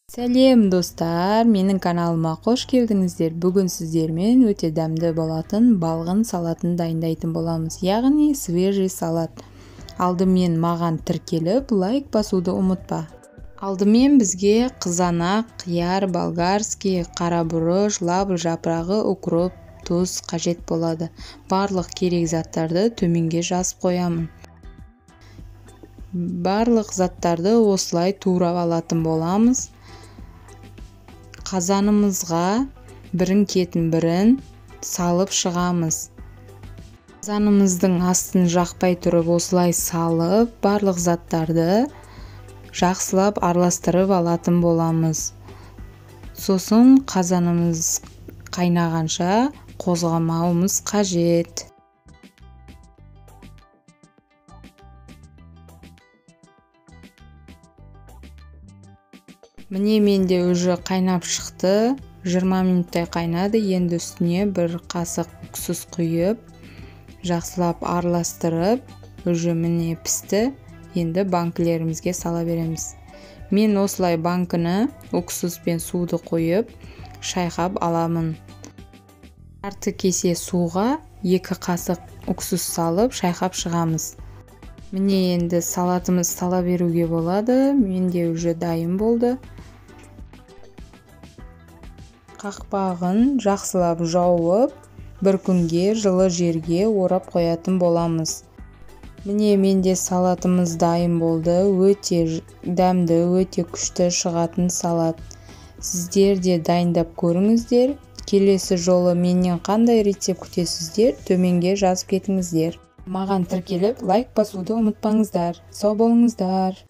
Сәлем достар, менің каналыма қош келдіңіздер. Бүгін сіздермен өте дәмді болатын балғын салатын дайындайтын боламыз, яғни свежий салат. Алдымен маған тіркеліп, лайк басуды ұмытпа. Алдымен бізге қызанақ, қияр, болгарский, қара бұрыш, лавр жапырағы, укроп, тұз қажет болады. Барлық керек заттарды төменге жазып қоямын. Барлық заттарды осылай турап алатын боламыз. Қазанымызға бірін кетін бірін салып шығамыз. Қазанымыздың астын жақпай тұрып осылай салып, барлық заттарды жақсылап араластырып алатын боламыз. Сосын қазанымыз қайнағанша қозғамауымыз қажет. Міне менде уже қайнап шықты, 20 минуттай қайнады. Енді үстіне бір қасық уксус құйып, жақсылап араластырып, уже міне пісті. Енді банкілерімізге сала береміз. Мен осылай банкіні уксус пен суды қойып, шайқап аламын. Жарты кесе суға 2 қасық уксус салып, шайқап шығамыз. Міне енді салатымыз сала беруге болады. Менде уже дайын болды. Қақпағын жақсылап жауып, бір күнге жылы жерге орап қоятын боламыз. Міне менде салатымыз дайын болды. Өте дәмді, өте күшті шығатын салат. Сіздер де дайындап көріңіздер. Келесі жолы менен қандай рецепт күтесіздер, төменге жазып кетіңіздер. Маған тіркеліп, лайк басуды ұмытпаңыздар. Сау болыңыздар.